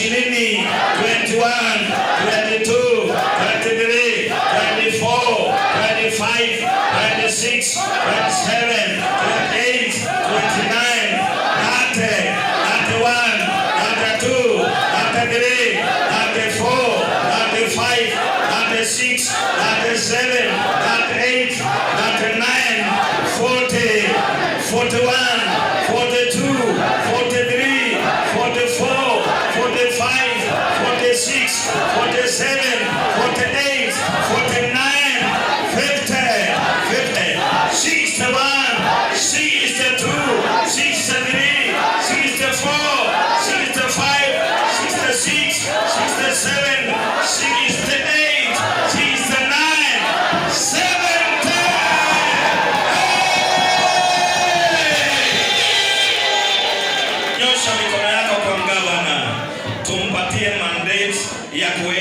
20, 21, 22, 23, 24, 25, 26, 27, 28, 29, 30, 31, 32, 33, 34, 35, 36, 37, 38, 39, 40, 41, 42, 43, 44, 45, 46, 47, 48, 49, 50, 50, 61, 62, 63, 64, 65, 66, 67, 68, 69, 70. Hey! Nyosha mikono yako kwa gavana, tumpatie mandate ya kue